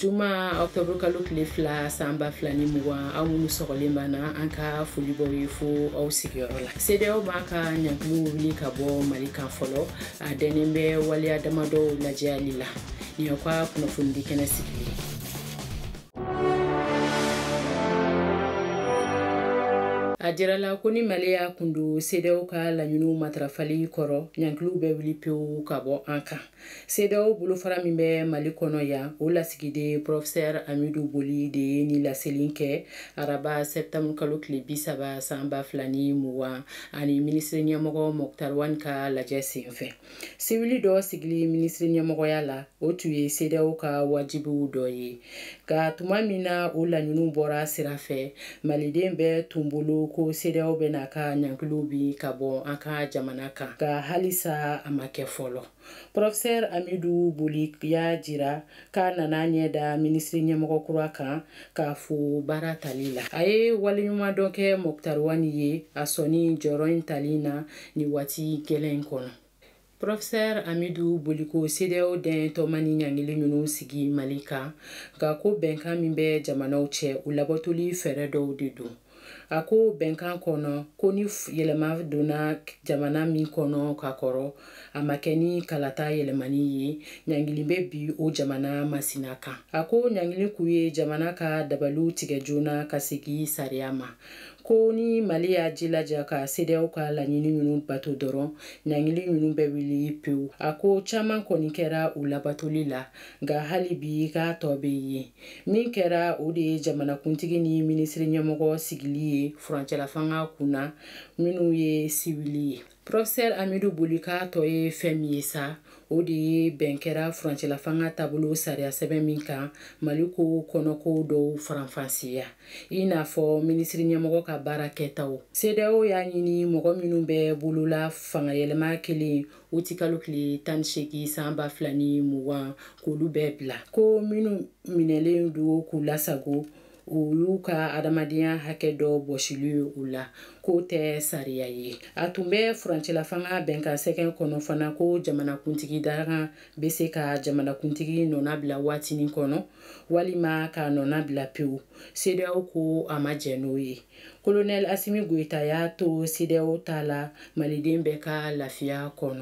Juma octobre kalo tile 2 san 2020, aw minnu sɔgɔlen b'an na, an ka foli b'aw ye fo aw sigiyɔrɔ la. CEDEAO b'a ka ɲankiliw wuli ka bɔ Mali kan fɔlɔ, a dɛnnen bɛ waleya damadɔw lajɛyali la. Nin y'aw ka kunnafonidi kɛnɛ sigilen ye. A jirala ko ni Mali y'a kun don CEDEAO ka laɲiniw matarafali kɔrɔ, ɲankiliw bɛ wuli pewu ka bɔ an kan. CEDEAO bolofara min bɛ Mali kɔnɔ yan, o lasigiden professeur Amidou Boli de ye nin laseli kɛ araba septembre kalo tile 30 san 2020 ani minisiri ɲɛmɔgɔ Moctar Ouane ka lajɛ senfɛ. Siwili dɔ sigili minisiri ɲɛmɔgɔya la, o tun ye CEDEAO ka wajibiw dɔ ye. Nka tuma min na o laɲiniw bɔra sira fɛ, Maliden bɛɛ tun bolo ko CEDEAO bɛna ka ɲankiliw bin ka bɔ an ka jamana kan, nka halisa a ma kɛ fɔlɔ. Professeur Amidou Boli y'a jira k'a nana ɲɛ da minisiri ɲɛmɔgɔ kura kan k'a fo baara tali la. A ye waleɲumandɔn kɛ Moctar Ouane ye a sɔnni jɔyɔrɔ in tali na nin waati gɛlɛn in kɔnɔ. Professeur Amidou Boli ko CEDEAO dɛntɔ ma ni ɲangili ninnu sigi Mali kan, nka ko bɛnkan min bɛ jamanaw cɛ, u labatoli fɛɛrɛ dɔw de don. A ko bɛnkan kɔnɔ ko ni yɛlɛma donna jamana min kɔnɔ ka kɔrɔ, a ma kɛ ni kalata yɛlɛmani ye, ɲangili bɛ bi o jamana masina kan. A ko ɲangili kun ye jamana ka dabaliw tigɛ joona ka segin sariya ma. Ko ni Mali y'a jilaja ka CEDEAO ka laɲini ninnu bato dɔrɔn, ɲangili ninnu bɛ wuli pewu. A ko caman kɔni kɛra u labatoli la, nka hali bi k'a tɔ bɛ yen. Min kɛra o de ye jamanakuntigi ni minisiri ɲɛmɔgɔ sigili ye furancɛlafanga kunna minnu ye siwili ye. Professeur Amidou Boli k'a tɔ ye fɛn min ye sa, o de ye bɛn kɛra furancɛlafanga taabolo sariya sɛbɛn min kan, Mali ko kɔnɔko dɔw faranfasiya, i n'a fɔ minisiri ɲɛmɔgɔ ka baara kɛtaw. CEDEAO y'a ɲini mɔgɔ minnu bɛ bolola fanga yɛlɛma kelen uti kalo tile 18 san 2020 k'olu bɛɛ bila, ko minnu minɛlen don k'u lasago, olu ka adamadenya hakɛ dɔ bɔsili ye u la, k'o tɛ sariya ye. A tun bɛ furancɛlafanga bɛnkan sɛgɛn kɔnɔ fana ko jamanakuntigi dakan bɛ se ka jamanakuntigi nɔna bila waatinin kɔnɔ walima k'a nɔna bila pewu. CEDEAO ko a ma jɛn n'o ye. Colonel Assimi Goïta y'a to CEDEAO ta la Maliden bɛɛ ka lafiya kɔnɔ.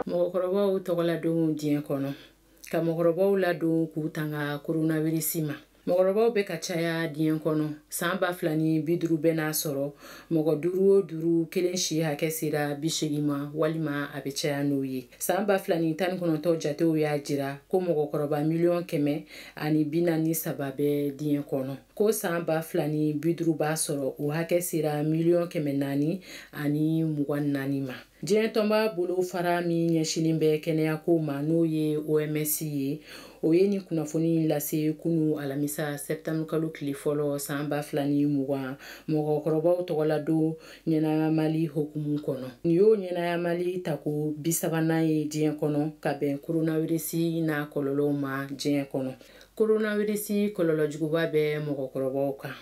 Mɔgɔkɔrɔbaw tɔgɔladon diɲɛ kɔnɔ, ka mɔgɔkɔrɔbaw ladon k'u tanga coronavirus ma. Mɔgɔkɔrɔbaw bɛ ka caya diɲɛ kɔnɔ. San 2050 bɛ n'a sɔrɔ mɔgɔ 5 o 5 kelen si hakɛ sera 80 ma walima a bɛ caya n'o ye. San 2019 jatew y'a jira ko mɔgɔkɔrɔba miliyɔn 143 bɛ diɲɛ kɔnɔ. Ko san 2050 b'a sɔrɔ o hakɛ sera miliyɔn 424 ma. Diɲɛ tɔnba bolofara min ɲɛsinnen bɛ kɛnɛyako ma, n'o ye OMS ye, o ye nin kunnafoni lase kunu alamisa septembre kalo tile 1 san 2020 mɔgɔkɔrɔbaw tɔgɔladon ɲɛnamali hokumu kɔnɔ. Nin y'o ɲɛnamali tako 30nan ye diɲɛ kɔnɔ ka bɛn coronavirus n'a kɔlɔlɔw ma diɲɛ kɔnɔ. Coronavirus kɔlɔlɔ juguba bɛ mɔgɔkɔrɔbaw kan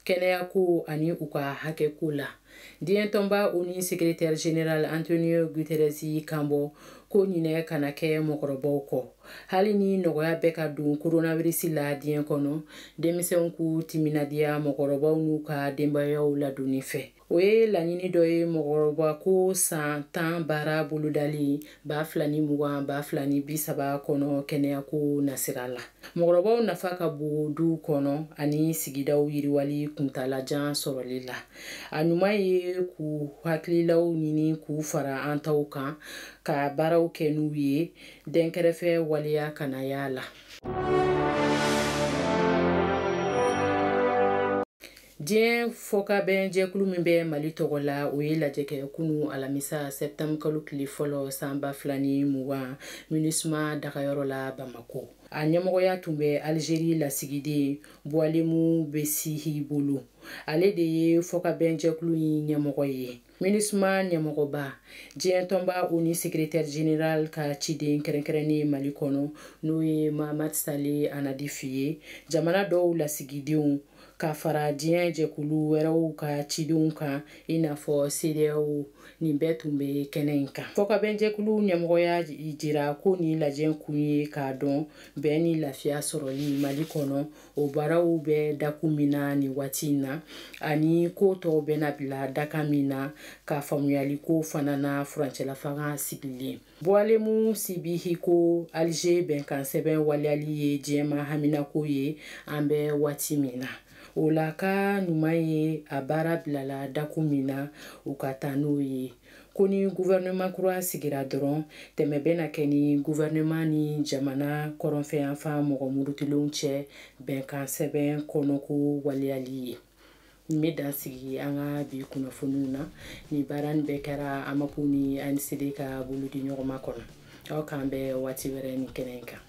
kɛnɛyako ani u ka hakɛko la. Diɲɛ tɔnba ONU secrétaire général Antonio Guterres kan bɔ ko ɲinɛ kana kɛ mɔgɔkɔrɔbaw kɔ. Hali ni nɔgɔya bɛ ka don coronavirus la diɲɛ kɔnɔ, denmisɛnw k'u timinadiya mɔgɔkɔrɔbaw n'u ka denbayaw ladonni fɛ. O ye laɲini dɔ ye mɔgɔkɔrɔba ko san 10 baara bolodali 2020 2030 kɔnɔ kɛnɛyako nasira la. Mɔgɔkɔrɔbaw nafa ka bon duw kɔnɔ ani sigidaw yiriwali kuntalajan sɔrɔli la. A ɲuman ye k'u hakililaw ɲini k'u fara an taw kan ka baaraw kɛ n'u ye, dɛnkɛrɛfɛ waleya kana y'a la. Diɲɛ fɔkabɛn jɛkulu min bɛ Mali tɔgɔ la, o ye lajɛ kɛ kunu alamisa septembre kalo tile 1 san 2020 MINUSMA dagayɔrɔ la Bamako. A ɲɛmɔgɔya tun bɛ Algérie lasigiden Boualemu Besihi bolo. Ale de ye fɔkabɛn jɛkulu in ɲɛmɔgɔ ye. MINUSMA ɲɛmɔgɔba, diɲɛ tɔnba ONU secrétaire général ka ciden kɛrɛnkɛrɛnnen Mali kɔnɔ, n'o ye Mahamat Saleh Annadif ye, jamana dɔw lasigidenw Ka fara diɲɛ jɛkulu wɛrɛw ka cidenw kan, i n'a fɔ CEDEAO, nin bɛɛ tun bɛ kɛnɛ in kan. Fɔkabɛnjɛkulu ɲɛmɔgɔya jira ko nin lajɛ kun ye k'a dɔn bɛn ni lafiya sɔrɔli Mali kɔnɔ, o baaraw bɛ dakun min na nin waati in na, ani ko tɔw bɛna bila dakan min na, ka faamuyali ko fana na furancɛlafanga sigilen. Boualem Sibihi ko Alger bɛnkan sɛbɛn waleyali ye diɲɛma haminako ye an bɛ waati min na. O la ka ɲuman ye a baara bilala dakun min na, u ka taa n'o ye. Ko ni gouvernement kura sigira dɔrɔn, tɛmɛ bɛna kɛ ni gouvernement ni jamana kɔrɔnfɛyanfan mɔgɔ murutilenw cɛ bɛnkan sɛbɛn kɔnɔko waleyali ye. N bɛ dan sigi an ka bi kunnafoniw na. Ni baara nin bɛɛ kɛra AMAP ni ANCD ka bolodi ɲɔgɔnma kɔnɔ. Aw k'an bɛn waati wɛrɛ ni kɛnɛ in kan.